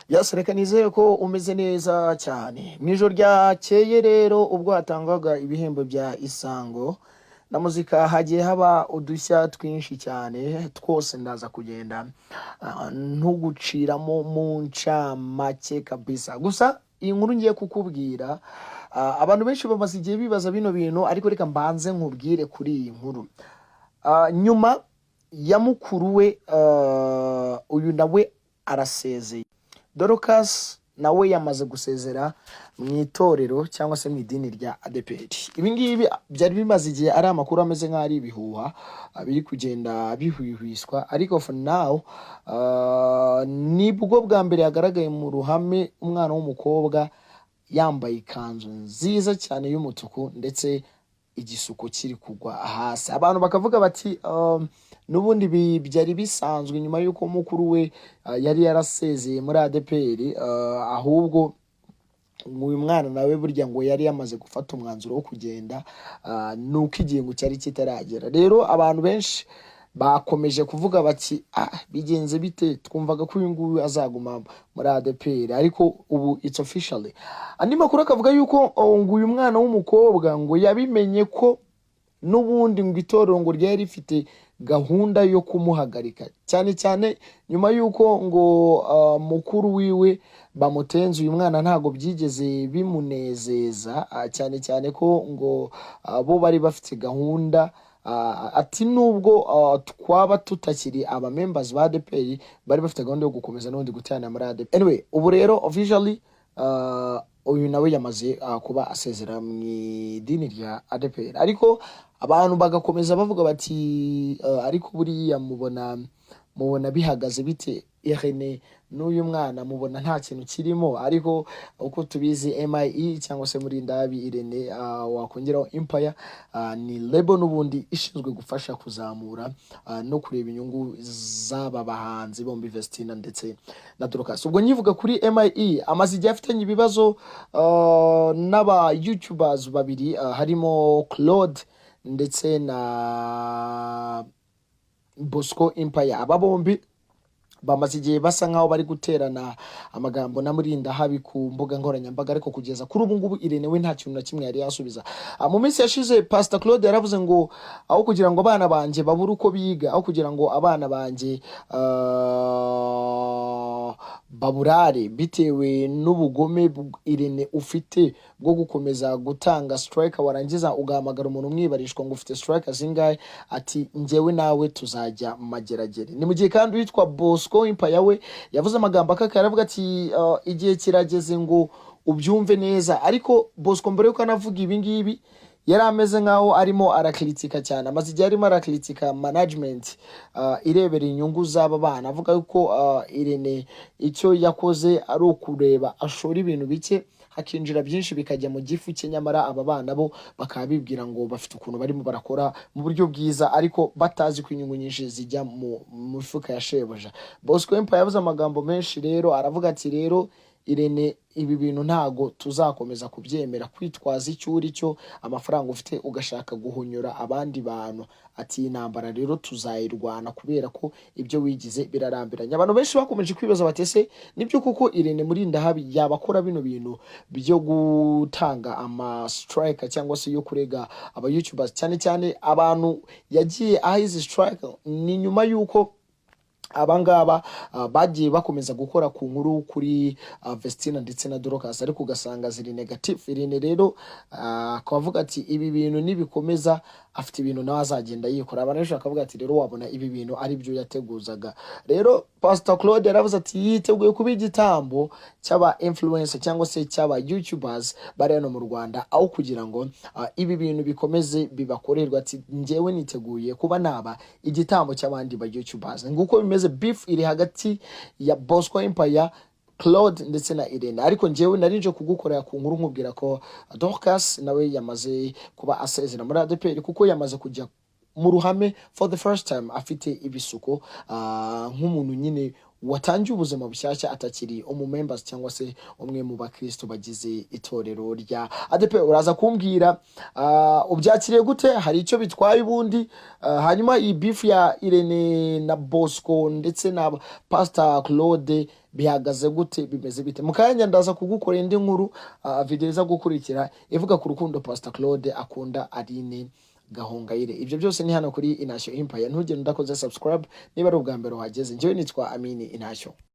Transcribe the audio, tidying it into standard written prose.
Yes, reka nizere ko umeze neza cyane. Mu ijoro ryakeye rero, ubwo hatangwaga ibihembo bya Isango na Muzika, hagiye haba udushya twinshi cyane. Twose ndaza kugenda ntuguciramo mu ncamake kabisa. Gusa iyi nkuru ngiye kukubwira, abantu benshi bamaze igihe bibaza bino bintu, ariko reka mbanze nkubwire kuri iyi nkuru. Nyuma ya mukuru we, uyu nawe arasezeye. Dorcas nawe yamaze gusezera mu itorero cyangwa se mu idini rya ADEPR. Ibi ngibi byari bimaze igihe ari amakuru ameze nk'aho ari ibihuha, biri kugenda bihwihwiswa, ariko for now nibwo bwa mbere yagaragaye mu ruhame umwana w'umukobwa yambaye ikanzu nziza cyane y'umutuku, ndetse igisuko kiri kugwa hasi. Abantu bakavuga bati n'ubundi ibi byari bisanzwe nyuma y'uko mukuru we yari yarasezeye muri ADEPR, ahubwo uyu mwana nawe burya ngo yari yamaze gufata umwanzuro wo kugenda, nuko igihe cyari kitaragera. Rero abantu benshi bakomeje kuvuga bati: "Ah, bigenze bite? Twumvaga ko uyu nguyu azaguma muri ADEPR, ariko ubu it's officially." Andi makuru akavuga yuko, oh, ngo uyu mwana w'umukobwa ngo yabimenye ko n'ubundi ngo itorero ngo ryari rifite gahunda yo kumuhagarika, cyane cyane nyuma y'uko ngo mukuru wiwe bamutenze. Uyu mwana ntabwo byigeze bimunezeza, cyane cyane ko ngo bo bari bafite gahunda, ati nubwo twaba tutakiri aba members ba ADEPR, bari bafite gahunda yo gukomeza n'ubundi guterana muri ADEPR. Anyway, ubu rero officially uyu nawe yamaze kuba asezera mu idini rya ADEPR, ariko abantu bagakomeza bavuga bati ariko buriya mubona bihagaze bite? Irene n'uyu mwana mubona nta kintu kirimo? Ariko uko tubizi, MIE cyangwa se Murindahabi Irene, wakongeraho Empire, ni label n'ubundi ishinzwe gufasha kuzamura no kureba inyungu z'aba bahanzi bombi, Vestina ndetse na Dorcas. Ubwo nyivuga kuri MIE, amaze igihe afitanye ibibazo n'aba YouTubers babiri, harimo Claude ndetse na Bosco Empire. Aba bombi bamaze igihe basa nkaho bari guterana amagambo na Murindahabi ku mbuga nkoranyambaga, ariko kugeza kuri ubu ngubu Irene we nta kintu na kimwe yari yasubiza. Mu minsi yashize Pastor Claude yaravuze ngo aho kugira ngo abana banjye babure uko biga, aho kugira ngo abana banjye baburare bitewe n'ubugome Irene ufite bwo gukomeza gutanga strike, warangiza ugahamagara umuntu umwibarishwa ngo ufite strike zingahe, ati njyewe nawe tuzajya Mageragere. Ni mu gihe kandi witwa Bosco Empire we yavuze amagambo akakaye, aravuga ati igihe kirageze ngo ubyumve neza. Ariko Bosco, mbere yuko anavuga ibi ngibi, yari ameze nkaho arimo arakritika cyane. Amaze igihe arimo arakritika management irebera inyungu z'aba bana, avuga yuko Irene icyo yakoze ari ukureba ashora ibintu bike hakinjira byinshi bikajya mu gifu cye, nyamara aba bana bo bakaba bibwira ngo bafite ukuntu barimo barakora mu buryo bwiza, ariko batazi ko inyungu nyinshi zijya mu mifuka ya shebuja. Bosco Empire yavuze amagambo menshi rero, aravuga ati: "Rero Irene, ibi bintu ntago tuzakomeza kubyemera, kwitwaza icyo uri cyo, amafaranga ufite, ugashaka guhonyora abandi bantu." Ati iyi ntambara rero tuzayirwana, kubera ko ibyo wigize birarambiranye. Abantu benshi bakomeje kwibaza bati: "Ese nibyo koko Irene Murindahabi yaba akora bino bintu byo gutanga ama strike cyangwa se yo kurega aba YouTubers?" Cyane cyane abantu yagiye aha izi strike ni nyuma y'uko abangaba bagiye bakomeza gukora ku nkuru kuri Vestina ndetse na Dorcas, ariko ugasanga ziri negative. Irene rero akaba avuga ati ibi bintu nibikomeza, afite ibintu nawe azagenda yikora. Abantu benshi bakavuga ati rero wabona ibi bintu ari byo yateguzaga. Rero Pastor Claude yaravuze ati yiteguye kuba igitambo cy'aba influencer cyangwa se cy'aba YouTubers bari hano mu Rwanda, aho kugira ngo ibi bintu bikomeze bibakorerwa. Ati njyewe niteguye kuba naba igitambo cy'abandi ba YouTubers. Nguko bimeze, beef iri hagati ya Bosco Empire, Claude ndetse na Irene. Ariko njyewe narinje kugukorera ku nkuru nkubwira ko Dorcas nawe yamaze kuba asezera muri ADEPR, kuko yamaze kujya mu ruhame for the first time afite ibisuko, nk'umuntu nyine. watangiye ubuzima bushyashya, atakiri umumembers cyangwa se umwe mu bakristo bagize itorero rya ADEPR. Uraza kumbwira ubyakiriye gute? Hari icyo bitwaye ubundi? Hanyuma iyi beef ya Irene na Bosco ndetse na Pastor Claude bihagaze gute? Bimeze bite? Mu kanya ndaza kugukora indi nkuru, video iza gukurikira ivuga ku rukundo Pastor Claude akunda Aline Gahongayire. Ibyo byose ni hano kuri Intashyo Empire. Ntugende udakoze subscribe niba ari ubwa mbere uhageze. Njyewe nitwa Amini Intashyo.